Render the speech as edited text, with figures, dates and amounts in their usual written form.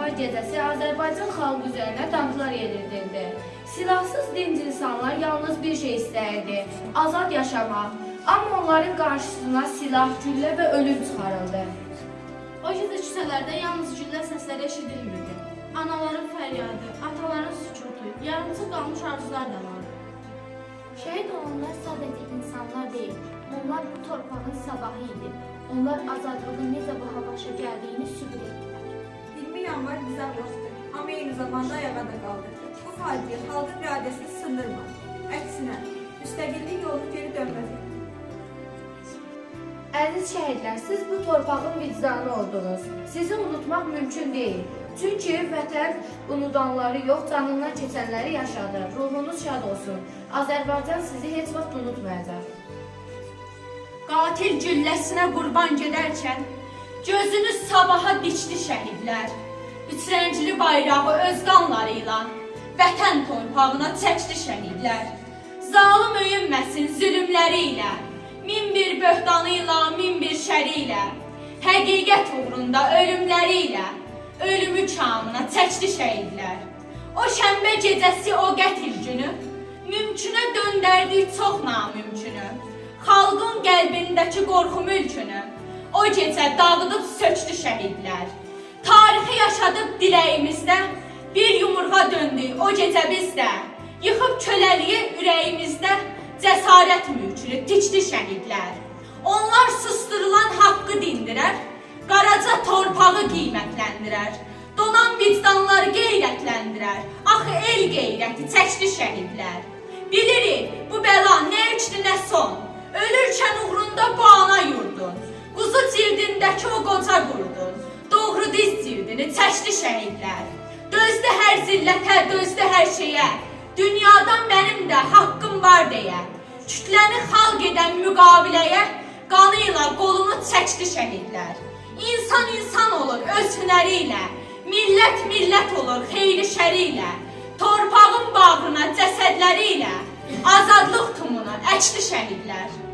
yanvar gecəsi Azərbaycan xalqı üzərinə tanklar yedirdildi. Silahsız dinc insanlar yalnız bir şey istəyirdi: azad yaşamaq. Amma onların qarşısına silah, güllə və ölüm çıxarıldı. O gecə küçələrdə yalnız güllə səsləri eşidilmirdi. Anaların fəryadı, ataların sükutu, yarımçıq qalmış arzular da vardı. Şəhid olanlar sadəcə insanlar deyil, onlar bu torpağın sabahı idi. Onlar azadlığın necə baha başa gəldiyini sübut etdilər. 20 yanvar bizi ağlatdı, amma eyni zamanda ayağa da qaldırdı. Bu faciə xalqın iradəsini sındırmadı. Əksinə, müstəqillik yolunu geri dönməz etdi. Əziz şəhidlər, siz bu torpağın vicdanı oldunuz. Sizi unutmaq mümkün deyil. Çünki vətən unudanları yox, canından keçənləri yaşadır. Ruhunuz şad olsun. Azərbaycan sizi heç vaxt unutmayacaq. Qatil gülləsinə qurban gedərkən gözünü sabaha dikdi şəhidlər. Üç rəngli bayrağı öz qanları ilə vətən torpağına çəkdi şəhidlər. Zalım öyünməsin zülmləri ilə, min bir böhtanı ilə, min bir şəri ilə, həqiqət uğrunda ölümləri ilə ölümü kamına çəkdi şəhidlər. O şənbə gecəsi, o qətl günü mümkünə döndərdik çox namümkünü. Xalqın qəlbindəki qorxu mülkünü o gecə dağıdıb sökdü şəhidlər. Tarixi yaşadıb diləyimizdə, bir yumurğa döndük o gecə biz də. Yıxıb köləliyi ürəyimizdə cəsarət mülkünü tikdi şəhidlər. Onlar susturulan haqqı dindirər, qaraca torpağı qiymətləndirər. Donan vicdanları qeyrətləndirər. Axı el qeyrəti çəkdi şəhidlər. Bilirik, bu bəla nə ilkdir, nə son. Ölürkən uğrunda bu ana yurdun. Quzu cildindəki o qoca qurdun. Doğru diz cildini çəkdi şəhidlər. Dözdü hər zillətə, dözdü hər şeyə. Dünyadan mənim də haqqım var deyə. Kütləni xalq edən müqaviləyə qanı ilə qolunu çəkdi şəhidlər. İnsan insan olur öz hünəri ilə. Millət millət olur xeyri şəri ilə. Torpağın bağrına cəsədləri ilə azadlıq tumunu əkdi şəhidlər.